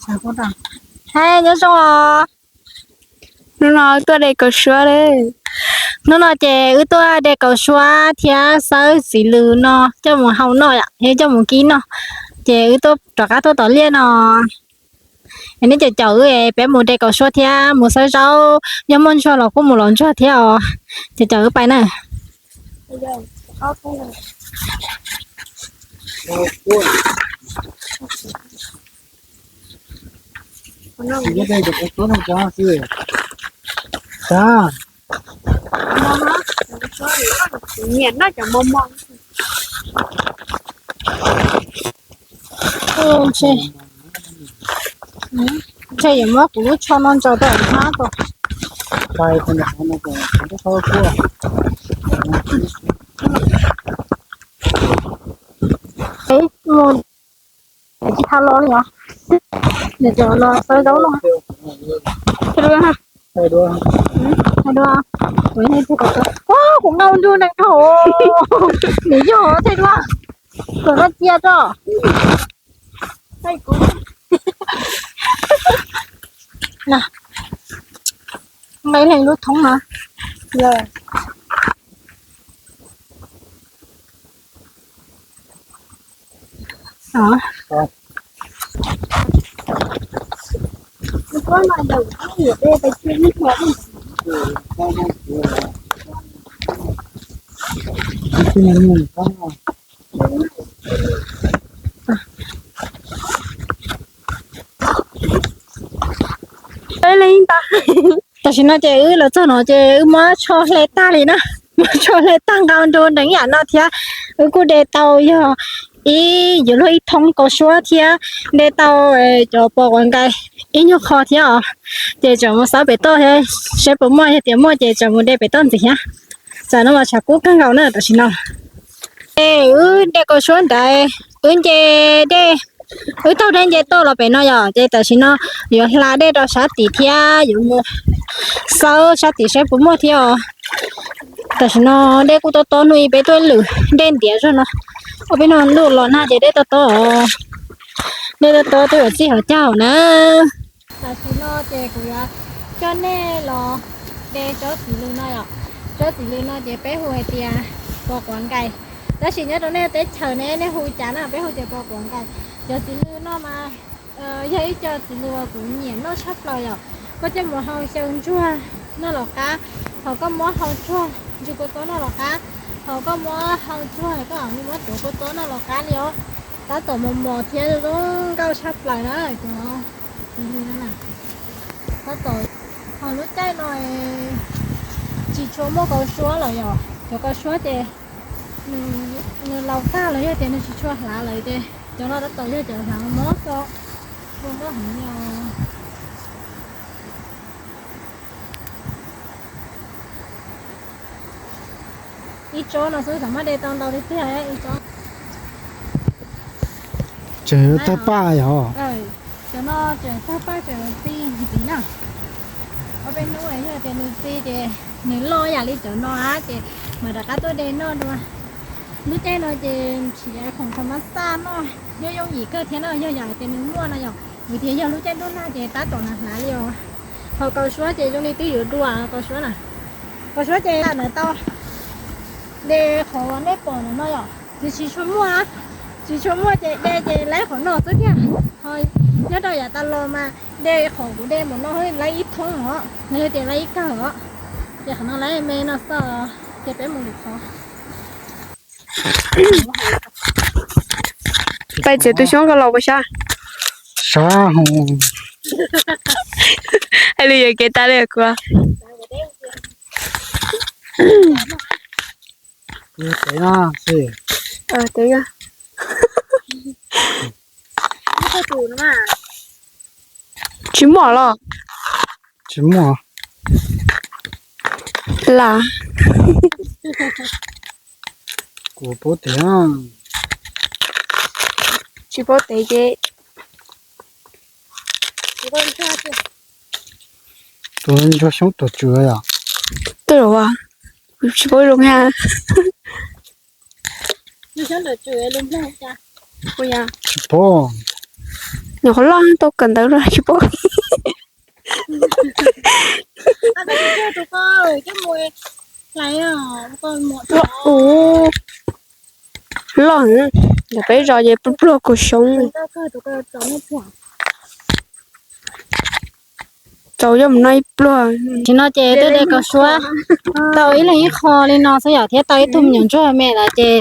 Hais nyob zoo os. Hnub no wb tuaj de kaus suab li. Hnub no ces wb tuaj de kaus suab thiab xawb txiv lws no coj mus hau noj yom, thiab coj mus kib noj. Ces wb tuaj rov qab tuaj tom liaj no. Es nej caum caum wb es peb mus de kaus suab thiab mus xawb zaub, yog muaj ntsuag los kuj mus lov ntsuag thiab os. Caum caum wb pais na. Ntshe yuav muab kuv lub tsho no ntsaws rau hauv hnab ko. Mus tsis tau los li os. Nws cov los xawb zaub no. Hais dua, hais dua. Kuv nqaus nrug nees dhau. Nws yog thiaj dua. Kom no cia tso. Nqaij leej lub thoob no. Tam sim no ces wb los txog no ces wb muab tsho hle tag li na. Muab tsho hle tag nqa nrug nreev yam no thiab. Wb kuj de tau yog ib, yuav luag ib thoob kaus suab thiab de tau cov pos quav nkais ib nyuag qho thiab os. Ces tseem mus xauj pem toj thiab, saib puas muaj, yog tias muaj ces tseem mus de pem toj ntxiv thiab. Tsam no mas tshav kub kawg nkaus na tam sim no. Es wb de kaus suab ntawd, wb nce dej, wb taug dej nce toj los pem no yom, ces tam sim no yuav hla dej rau sab tid thiab yuav mus xauj sab tid saib puas muaj thiab os. Tam sim no dej kuj tob tob, hnub ib peb tuaj lwm dej ntiav zog no, ob peb no ntuj los nag ces dej tob tob, dej tob tob twb yuav txij hauv cag hauv na. Tam sim no ces kuv yuav coj nej los de tsob txiv lws no yom. Tsob txiv lws no ces peb hu hais tias pos quav nkais, tab sis nyob rau nej teb chaws ne nej hu cas na, peb hu tias pos quav nkais. Cov txiv lws no mas yog ib co txiv lws uas kuv nyiam noj tshaj plaws yom. Koj coj mus hau xyaw ntsuag noj los qab, ho koj muab hau tsuag ntsuag kua txob noj los qab, ho koj muab hau tsuag koj muab tuav kua txob noj los qab li os. Tab tom mos mos thiab zoo nkauj tshaj plaws na cov txiv lws no na. Tab tom, ho lub caij no tsis tshua muaj kaus suab lawm yom, cov kaus suab ces nws laus tag los yog tias nws tsis tshua hlav lawm ces cov no tab tom yog cov hlav mob tso. Zoo nkauj heev li os. Ib tsob no xwb xav muab de tau ntau tiag tiag ib tsob. Tseem yuav tawg paj yom. Cov no tseem tawg paj tseem txi ntxiv na. Ob peb hnub yog tias nws txi ces nws loj yam li cov no ces mam rov qab tuaj de noj dua. Lub caij no ces tsis khoom thaum mab xaj noj nyob yooj yim kawg thiab no, yog yam tias nws muaj no yom, vim tias yog lub caij ntuj nag ces tab tom hnav hnav li os. Ho kaus suab ces zoo li twb yuav dua kaus suab na. Kaus suab ces ntawm tau de qhov nej pom ntawm no yom, nws tsis tshua muaj, tsis tshua muaj ces de ces laib qhov no xwb thiab. Ho nyob rau yav tas los mas de qhov kuv de npaum no laib ib thoob os, los yog tias laib ib kawm os. Ces qhov no laib me no xwb, ces peb mus lwm qhov. Pais txiav tus xyoob ko los puas sab? Sab hos. Hais lus yuam kev tas li kuv. Tev no, tev. Tsis muaj los? Tsis muaj. Lam. Kuv paub tev. Tsis paub tev ces. Tus ntsuag xyoob tuag tswm yom. Twb los, tsis paub zoo na. Tsis paub. Nyuam qhuav loj tau kawm ntawv los tsis paub. Loj heev, ntawm peb zos ces pluag pluag kaus xyoob. Tau yog mus noj ib pluag. Tam sim no ces twb de kaus suab tau ib leeg ib qho li no xwb yom, thiab tau ib tug me nyuam ntsuag me lawm ces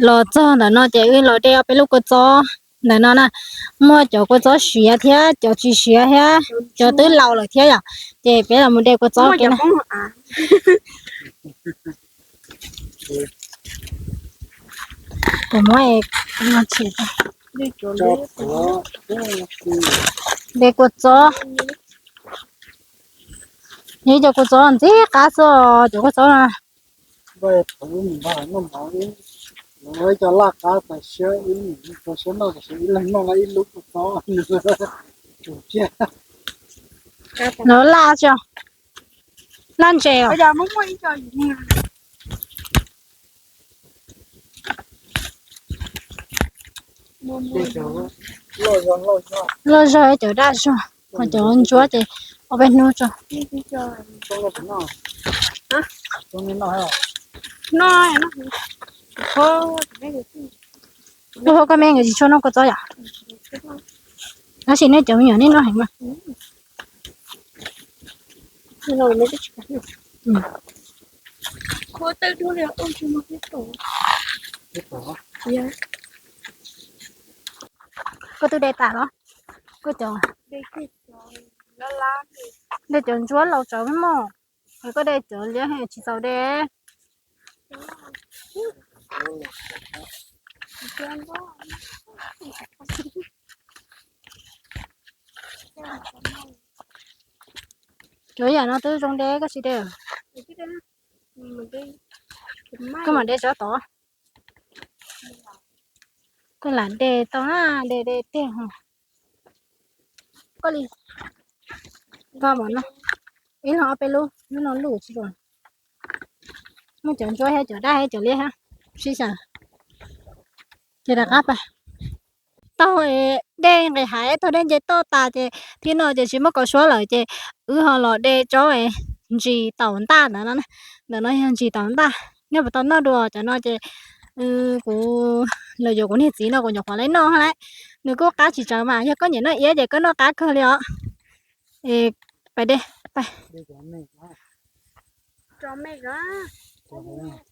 los txog ntawm no ces wb los de ob peb lub kua txob ntawm no na. Muaj cov kua txob siav thiab cov tsis siav thiab, cov twb laus lawm thiab yom, ces peb los mus de kua txob ke na. Kuv muab de kua txob. Nws cov kua txob ntxim qab xwb os, cov kua txob no. Cov laj qab tas siab, ib siab noj tas siab, ib leeg noj ib lub kua txob. Lawv laj tsis, laj ntses os. Loj zog cov daj zog, ho cov ntsuab ces ob peb hnub tso. Lub hauv koj me nkawd tsis tshua noj kua txob yom? Tab sis nej cov me nyuam nej noj heev mas. Koj twb de tas los? Koj cov, de cov ntsuab laus tsawv mog. Koj de cov liab tsis txaus de. Cov yam no twb zoo de koj tsis de. Koj mam de tsob tod. Koj lam de tau na, de de tiag. Koj li, koj mam noj ib leeg ob peb lub, lub no lub tsis zoo. Muaj cov ntsuab thiab cov daj thiab cov liab thiab, sib xyaw. Ces rov qab pais. Taug dej nqis haiv, taug dej nce toj tas ces thib no ces tsis muaj kaus suab lawm ces wb ho los de tsob ntsis taum ntaj ntawd no. Ntawm no yog ntsis taum ntaj, nej puas tau noj dua? Cov no ces kuv, los yuav kuv niag txiv no kuv nyuam qhuav laib noj lawm. Nws kuj qab tsis tsawg mas, yog koj nyiam noj iab ces koj noj qab kawg li os. Pais de, pais.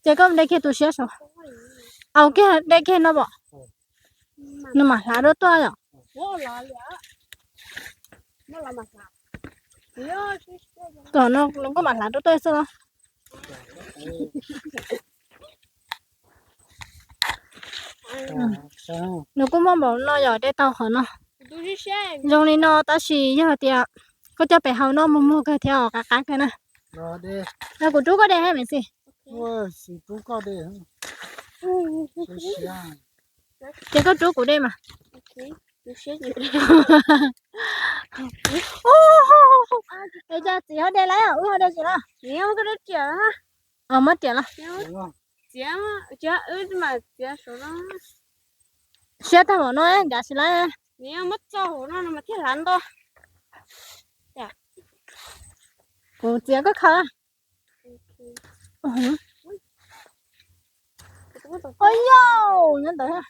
Ces koj de kiag tu siab saud. Au kiag, de kiag no pom. Nws mam hlav dua tuaj yom. Tom no nws kuj mam hlav dua tuaj xwb los. Nws kuj muaj npaum no yom, de tau qhov no. Zoo li no tab sis yog tias koj coj pem hau noj muag muag kawg thiab os, qab qab kawg na. Kuv rub koj de thiab me xis. Ces koj rub kuv de mas. Es cas txiv ho de lawm, wb ho de tsis lawm? Muab riam los. Siab tag npaum no ncav tsis lawm. Kuv txiav koj khaws. Ua yau, nyob ntawd thiab.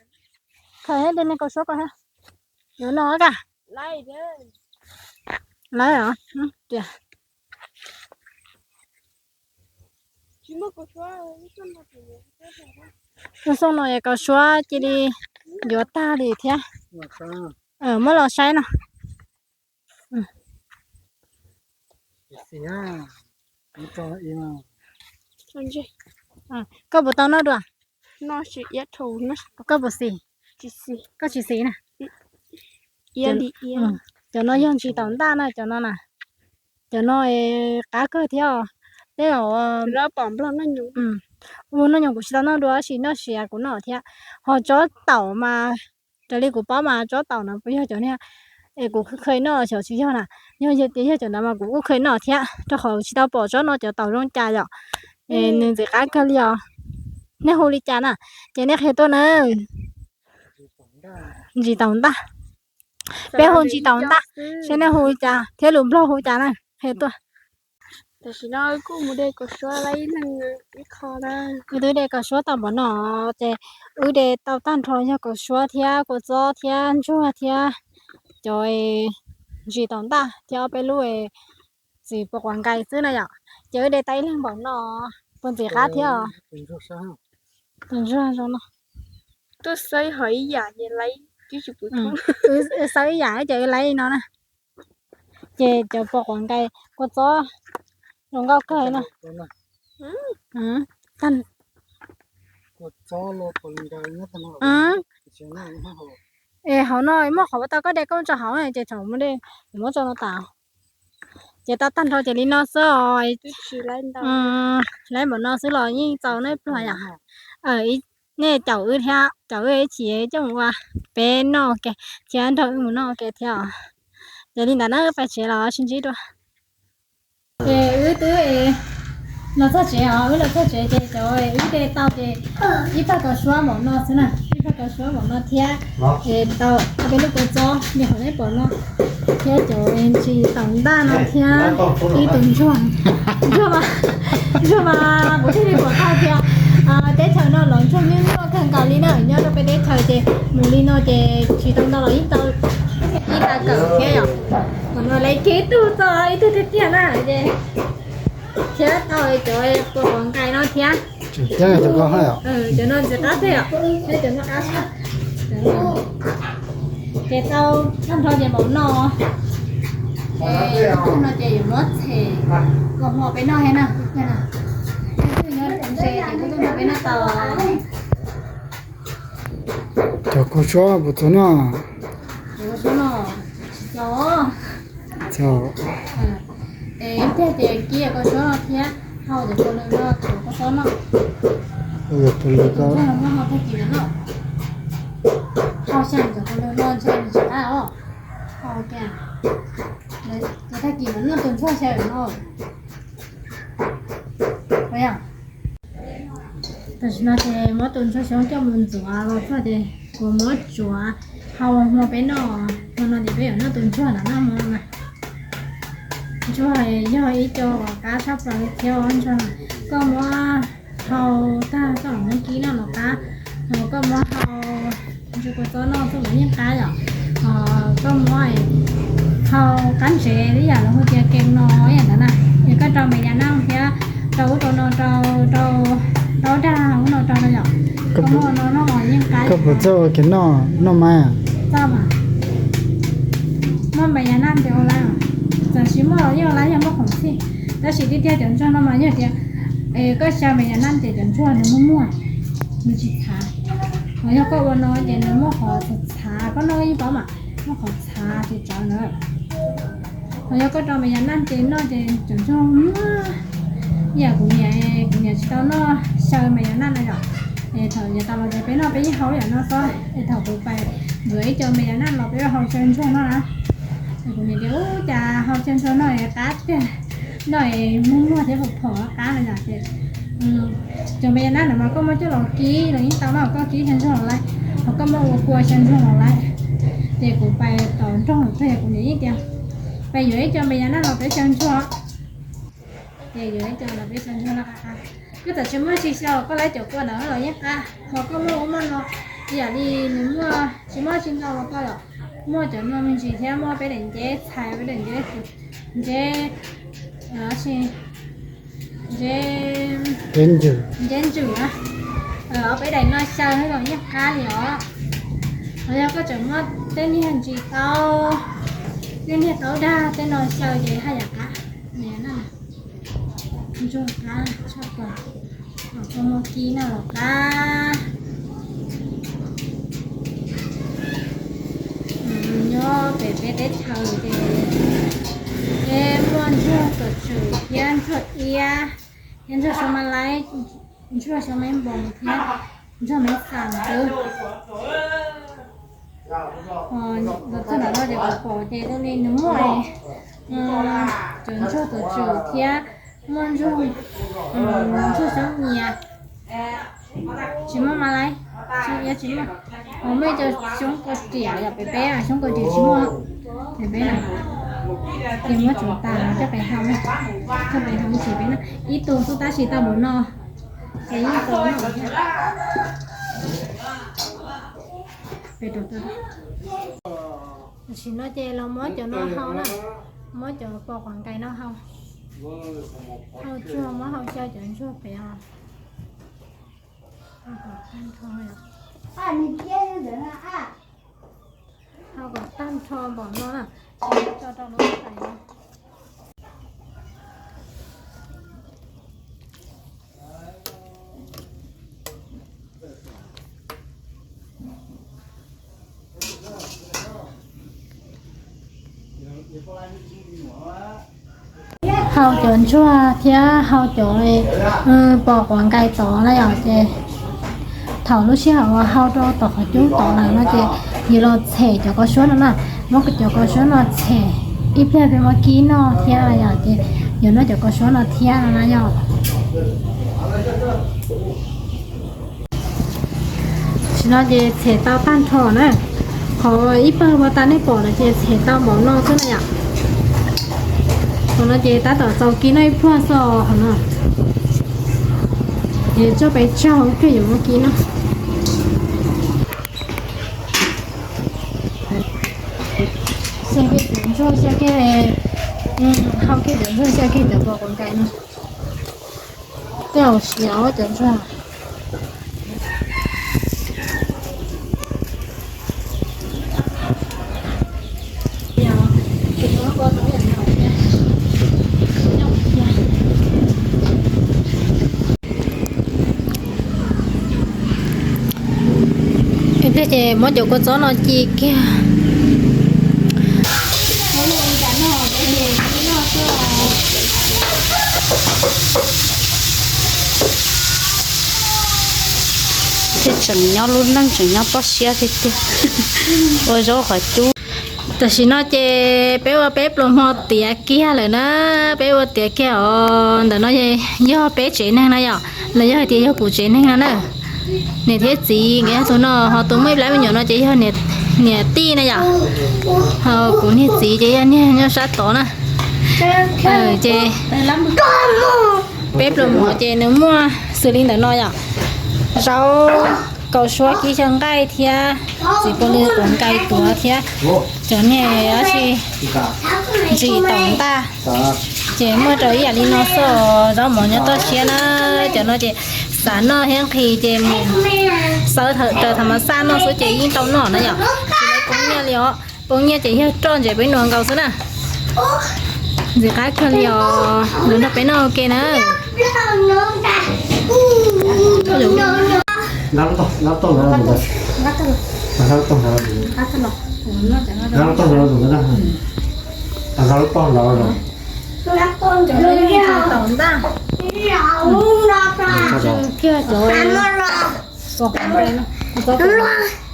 Khaws thiab, de nej kaus suab ko thiab. Yuav no ka. Lawv os, tias tus xoo no es kaus suab cia li yuav tag li thiab. Muab los saib no. Koj puas tau noj dua? Koj puas xis? Koj tsis xis na. Cov no yog ntsis taum ntaj na, cov no na. Cov no qab kawg thiab os. Tej zaum ua noj nyoos kuv tsis tau noj dua, tab sis noj siav kuv noj thiab. Ho tsob taum mas, raws li kuv paub mas tsob taum no puas yog cov niag es kuv kheev noj xyov tsis yog na. Yog tias yog cov ntawd mas kuv kuj kheev noj thiab, rau qhov tsis tau pom tsob no cov taum zoo cas yom. Es nws ntxim qab kawg li os. Nej hu li cas na? Ces nej qhia tuaj na. Ntsis taum ntaj. Peb hu ntsis taum ntaj, saib nej hu cas thiab lus Nplog hu cas na, qhia tuaj. Kuv twb de kaus suab tau npaum no, ces wb de tau tag nrho yog kaus suab thiab kua txob thiab ntsuag thiab cov ntsis taum ntaj thiab ob peb lub txiv puas quav nkais xwb na yom. Ces wb de tau ib leeg npaum no, puas ntxim qab thiab os? Tus ntsuag zoo no. Wb xawb ib yam ces wb laib li no na. Ces cov puas quav nkais kua txob zoo nkauj kawg no. Es hauv no muaj qhov ua tau koj de koj tso hauv ces thaum muab de, muab tso no tas. Ces tau tag nrho ces li no xwb os. Laib npaum no xwb los yeej txaus nej pluag yom. Nej caum wb thiab, caum wb ib chim coj mus ua peb noj thiab nrog wb mus noj ua ke thiab os. Ces li ntawd na, wb pais tsev los sib ntsib dua. Ces wb twb los txog tsev os, wb los txog tsev ces cov wb de tau ces ib pab kaus suab npaum no xwb na, ib pab kaus suab npaum no thiab tau ob peb lub kua txob li hauv nej pom no, thiab cov ntsis taum ntaj no thiab ib tug ntsuag. Ntsuag mas, ntsuag mas kuv thiaj li pom tau tias teb chaws no los ntsuag nyuaj nyuaj kawg nkaus li na, nyob rau peb teb chaws ces mus li no ces tsis tau ntau los yeej tau ib tag kawm thiab yom. Thaum no lawv kiag ib tug txog ib tug tiag tiag na ces thiab tau cov puas quav nkais no thiab. Cov no ntxim qab tiag, thiab cov no qab. Ces tau tag nrho ces npaum no. Ces no ces yuav muab tshem kom hmo peb noj thiab na. Nyob ze ces kuv tuaj nrog peb noj tau. Cov kua suab puas txaus noj? Kua suab no tsis txaus. Txaus. Es ib pliag ces kib kua suab no thiab hau cov kua lwg no, cov kua txob no. Tus ntsuag no muaj hau tag kis no, hau xyaw cov kua lwg no ntshe nws tsis qab os. Hau tias, tag kis mas noj tus ntsuag xyaw no. Tam sim no ces muab tus ntsuag xyoob coj mus ntxuav los txog ces kuv muab tsuav hau hmo peb noj, hmo no ces peb yuav noj tus ntsuag no na hmo no na. Ntsuag yog ib co uas qab tshaj plaws li thiab ntsuag. Koj muab hau tag koj los muab kib noj los qab, koj muab hau ntsis kua txob noj xwb los yeej qab yom. Koj muab hau qab ntsev ib yam los hu tias kees no ib yam ntawd na, es koj rau me yas naj thiab rau ub rau no, rau rau dag ub no rau no yom. Koj muab no noj los yeej qab. Koj puas txawj ua kev noj, noj mas? Txawj mas. Muaj me yas naj ces ua lawm, txawm tsis muaj los yeej ua lawm, yog muaj khoom txhij. Tab sis tiag tiag cov ntsuag no mas yog tias koj xyaw me yas naj ces cov ntsuag nws muaj muag, nws tsis txhav. Hos yog koj ua no ces nws muaj qhov txhav txhav, koj noj yeej paub mas, muaj qhov txhav tsis txawv na. Hos yog koj rau me yas naj ces noj ces cov ntsuag muaj. Ib yam kuv niam, kuv niam tsis tau noj xyaw me yas naj na yom. Es thaum yav tas los ces peb noj peb yeej hau ib yam no xwb, es thaum kuv pais yuav ib co me yas naj los peb hau xyaw ntsuag noj na. Es kuv niam tias ub cas hau xyaw ntsuag noj es qab tiag, noj es muaj muag thiab phom phom qab no yom. Ces cov me yas naj ntawd mas koj muab coj los kib los yeej tau na, koj kib xyaw ntsuag los lawm, hos koj muab ua kua xyaw ntsuag los lawm. Ces kuv pais tom nroog lawm tag kuv niam yeej tias pais yuav ib co me yas naj los peb xyaw ntsuag. Ces yuav ib co los peb xyaw ntsuag no qab qab. Koj txawm tsis muaj tsis xyaw koj laib cov kua ntawd los yeej qab, hos koj muaj ua muaj no, ib yam li nws muaj tsis muaj tsis ntau los koj yom. Muaj cov no me ntsis thiab muaj peb daim nceb txhais, peb daim nceb, nceb, nceb, nceb ntsws na, ob peb daim no xyaw los yeej qab li os. Hos yog koj tseem muaj tej niag ntsis taub, tej niag taub dag tej no xyaw ces haj yam qab. Ntsuag qab tshaj plaws, koj muab kib noj los qab. Nyob pem peb teb chaws ces peb muaj ntsuag tuam tswm thiab ntsuag iab, thiab ntsuag suab mab laib, ntsuag suab mab npoos thiab ntsuag mab xam xwb. Los txog ntawm no ces kuv pom ces zoo li nws muaj cov ntsuag tuam tswm thiab muaj ntsuag, ntsuag xyoob nyias, tsis muaj mab laib. Xyoob iab tsis muaj, ho muaj ib co xyoob kaus riam yom, pem peb xyoob kaus riam tsis muaj, pem peb na. Ces muab tsuav tas coj pem hau, coj pem hau ib sim peb na. Ib tug xwb tab sis tau npaum no, ces yeej tau no. Tam sim no ces los muab cov no hau na, muab cov pos quav nkais no hau, hau tsuag, muab hau xyaw cov ntsuag pem os. Hau kom tag nrho npaum no na, tso rau lub tais no. Hau cov ntsuag thiab hau cov pos quav nkais tod na yom, ces thaum lub sij hawm uas hau rau tom qhov cub tod lawm no ces yus los txhem cov kaus suab no na, muab cov kaus suab no txhem, ib pliag peb muab kib noj thiab yom, ces yus noj cov kaus suab no thiab no na yom. Tam sim no ces txhem tau tag nrho na, qhov ib pawg uas tas nej pom no ces txhem tau npaum no xwb na yom. Qhov no ces tab tom txaus kib noj ib pluag xwb qhov no. Ces tso peb tsaug ib pliag yuav muab kib noj. Xyaw kiag cov ntsuag, xyaw kiag, hau kiag cov ntsuag, xyaw kiag cov pos quav nkais no. Tej zaum siav cov ntsuag. Ib pliag ces muab cov kua txob no ci kiag. Thiaj tseem nyob lub neej tseem nyob toj siab tiag tiag. Ua zaub qhov cub. Tam sim no ces peb ua peb pluas hmo tiav kiag lawm na, peb ua tiav kiag os. Ntawm no yog peb tsev neeg na yom, los yog hais tias yog kuv tsev neeg no na. Niam thiab txiv nkawd yog tus no, ho tus muaj ib plab me nyuam no ces yog niam tij na yom, ho kuv niag txiv ces yog niag nyob sab tod na. Ces peb pluas hmo ces nws muaj xws li ntawm no yom, zaub, kaus suab kib xyaw nqaij thiab txiv pos lw quav nkais tuav thiab cov niag dab tsi ntsim tom ntaj. Ces muaj rau ib yam li no xwb, zaub mov nyob toj siab na. Cov no ces xav noj thiab nqhis ces mus xawb raws tham mas xaj noj xwb ces yeej tau noj na yom. Tsis tau poob nyiaj li os, poob nyiaj ces yog roj ntses peb nua nkaus xwb na. Ntxim qab kawg li os, los nrog peb noj ua ke na. Kiag cov pos quav nkais no,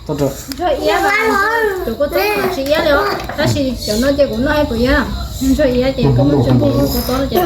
ntsuag iab, cov kua txob no tsis iab li os, tab sis cov no ces kuv noj ib puas iab, ntsuag iab ces koj muab tsuag kua txob no ces